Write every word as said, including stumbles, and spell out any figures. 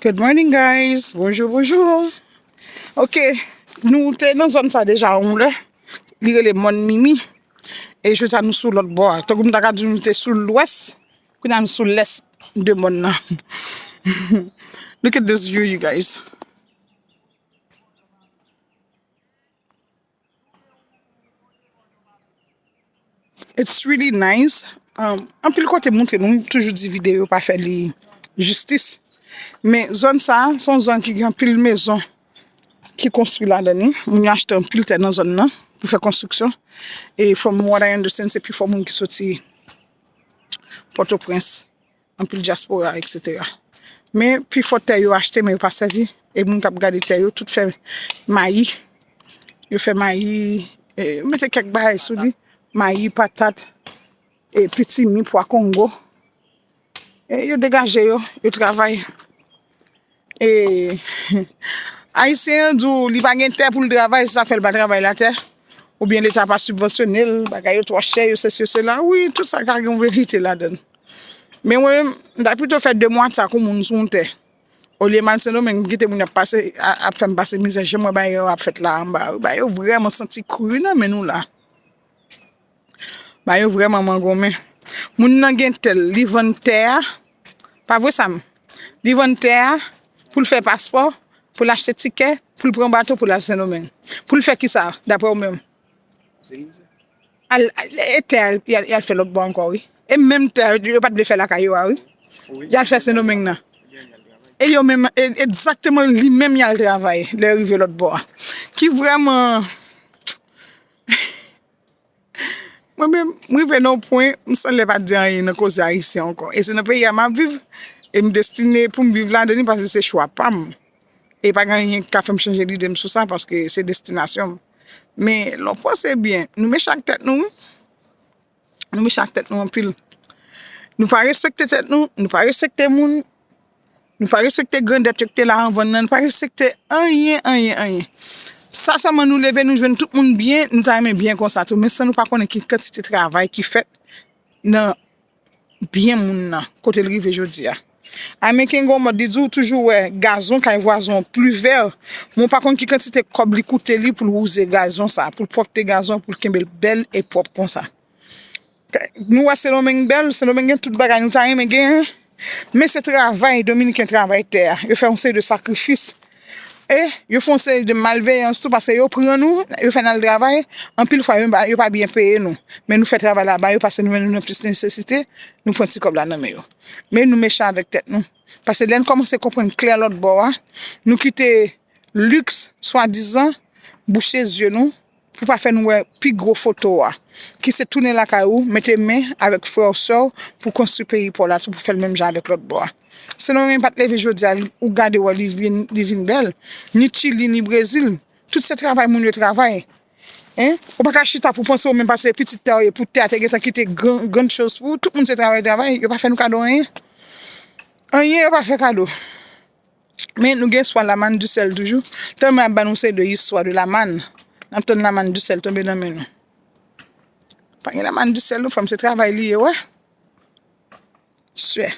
Good morning, guys. Bonjou, bonjou. Ok, nou te nan zòn sa deja yon lè. Li rele Mòn Mimi. E jodi a nou sou lòt bò a. Tankou m ta ka di nou te sou lwès, kounye a nou sou lès de mòn nan. Look at this view, you guys. It's really nice. Um, anpil kote montre nou, m toujou di videyo pa fè li jistis. Men zòn sa a, se yon zòn ki gen anpil mezon ki konstwi ladan li. Moun yo achte anpil tè nan zòn nan pou fè konstriksyon. E from what I understand, se pifò moun ki soti Pòtoprens, anpil dyaspora, etsetera. Men pifò tè yo achte, men yo pa sèvi. E moun k ap gade tè yo, tout fè mayi. Yo fè mayi, e, yo mete kèk bagay sou li. Mayi, patat, e, pitimi, pwa kongo. E yo degaje yo, yo travay. E Ayisyen an di w li pa gen tè pou l travay, se sa fè l pa travay latè. Oubyen Leta pa sibvansyone l, bagay yo twò chè, yo sesi, yo sela. Wi, tout sa ka gen yon verite ladan l. Men mwen menm, m ta pito fè de mwa sa kou moun sou yon tè. Olye m al Sendomeng, m kite moun ap pase, a- ap fè m pase mizè, jan m wè bagay yo ap fèt la anba. Bagay yo vrèman santi kri nan men nou la. Bagay yo vrèman mangonmen. Moun nan gen tè l, li vann tè a. Pa vre, Sam? Li vann tè a pou l fè paspò, pou l achte tikè, pou l pran bato, pou l al Sendomeng. Pou l fè kisa, daprè w menm? Al, al, e tè a, y al, y al fè lòt bò ankò, wi. E menm tè a, yo pa t vle fè lakay yo a, wi. Y al fè Sendomeng nan. E yo menm, e, egzakteman li menm y al travay, lè yo rive lòt bò a. Ki vrèman Mwen menm, m rive nan yon pwen, m sanlè pa di anyen nan koze ayisyen ankò. E se nan peyi a m ap viv, e m destine pou m viv ladan li paske se chwa pa m. E pa gen anyen ki ka fè m chanje lide m sou sa paske se destinasyon m. Men, lè w panse byen, nou mechan ak tèt nou, wi. Nou mechan ak tèt nou anpil. Nou pa respekte tèt nou, nou pa respekte moun, Nou pa respekte grandèt yo ki te la anvan n nan, nou pa respekte anyen, anyen, anyen. Sa sèlman nou leve, nou jwenn tout moun byen, nou ta renmen byen konsa tou. Men san nou pa konnen ki kantite travay ki fèt nan byen moun nan, kote l rive jodi a. Ameriken gen yon mòd, li di w toujou wè gazon kay vwazen w pli vè, men w pa konn ki kantite kòb li koute li pou l wouze gazon sa, pou l pwòpte gazon, pou l kenbe l bèl e pwòp konsa. Nou wè Sendomeng bèl, Sendomeng gen tout bagay nou ta renmen genyen. Men se travay, Dominiken travay tè a. Yo fè yon seri de sakrifis. E yo fè yon seri de malveyans tou, paske yo pran nou, yo fè n al travay. Anpil fwa, yo pa, yo pa byen peye nou. Men nou fè travay la ba yo, paske nou wè nou nan plis nesesite, nou pran ti kòb la nan men yo. Men nou mechan avèk tèt nou. Paske lè n kòmanse konprann klè lòt bò a, nou kite liks, swadizan, bouche zye nou, pou pa fè nou wè pi gwo foto a, ki se tounen lakay ou, mete men avèk frè w, sè w, pou konstwi peyi pa w la tou, pou fè l menm jan avèk lòt bò a. Sendomeng pa t leve jodi a, ou gade wè li vin, li vin bèl. Ni Chili, ni Brezil, tout se travay moun yo travay. Hein? Ou pa ka chita pou panse ou menm paske pitit tè w ye, pou tè a te gentan kite gran, gran choz pou ou. Tout moun se travay, travay, yo pa fè nou kado anyen. Anyen yo pa fè kado. Men nou gen espwa lamann disèl toujou. Tèlman y ap ba nou seri de istwa de lamann. N ap tann lamann disèl tonbe nan men nou. Pa gen lamann disèl non, frè m, se travay li ye, wè. Swè.